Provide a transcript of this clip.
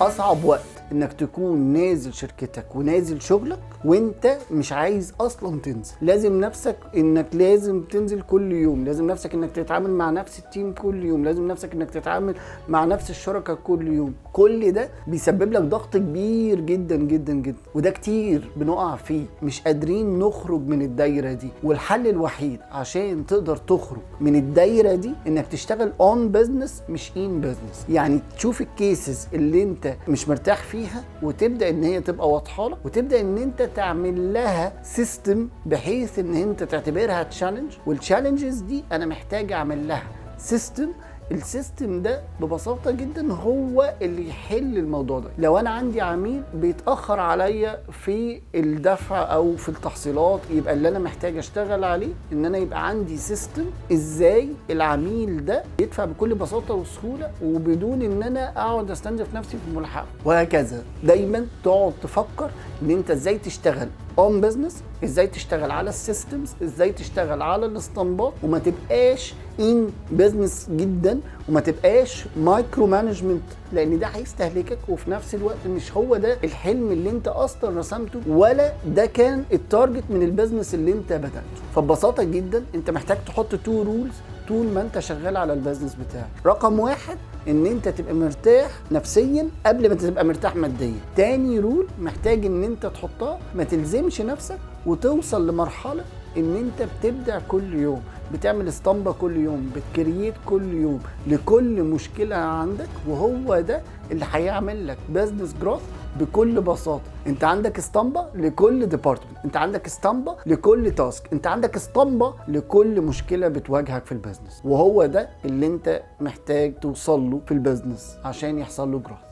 اصعب وقت انك تكون نازل شركتك ونازل شغلك وانت مش عايز اصلا تنزل. لازم نفسك انك لازم تنزل كل يوم، لازم نفسك انك تتعامل مع نفس ال team كل يوم، لازم نفسك انك تتعامل مع نفس الشركة كل يوم. كل ده بيسبب لك ضغط كبير جدا جدا جدا، وده كتير بنقع فيه، مش قادرين نخرج من الدايرة دي. والحل الوحيد عشان تقدر تخرج من الدايرة دي انك تشتغل on business مش in business. يعني تشوف ال cases اللي انت مش مرتاح فيها وتبدا ان هي تبقى واضحة لك، وتبدا ان انت تعمل لها system بحيث ان انت تعتبرها challenge، وال challenges دي انا محتاج اعمل لها system. ال system ده ببساطة جدا هو اللي يحل الموضوع ده. لو انا عندي عميل بيتأخر عليا في الدفع او في التحصيلات، يبقى اللي انا محتاج اشتغل عليه ان انا يبقى عندي system ازاي العميل ده يدفع بكل بساطة وسهولة وبدون ان انا اقعد استنزف نفسي في الملحق وهكذا. دايما تقعد تفكر ان انت ازاي تشتغل on business، ازاي تشتغل على ال systems، ازاي تشتغل على الاستنباط، وما تبقاش in business جدا، وما تبقاش micro management، لان ده هيستهلكك، وفي نفس الوقت مش هو ده الحلم اللي انت اصلا رسمته، ولا ده كان ال target من ال business اللي انت بدأته. فببساطه جدا انت محتاج تحط two rules طول ما انت شغال على ال business بتاعك. رقم واحد ان انت تبقى مرتاح نفسيا قبل ما تبقى مرتاح ماديا. تاني rule محتاج ان انت تحطها، ما تلزمش نفسك وتوصل لمرحلة ان انت بتبدع كل يوم، بتعمل اسطمبة كل يوم، بت create كل يوم لكل مشكلة عندك، وهو ده اللي هيعمل لك business growth بكل بساطة. انت عندك اسطمبة لكل department، انت عندك اسطمبة لكل task، انت عندك اسطمبة لكل مشكلة بتواجهك في ال business، وهو ده اللي انت محتاج توصل له في ال business عشان يحصل له growth.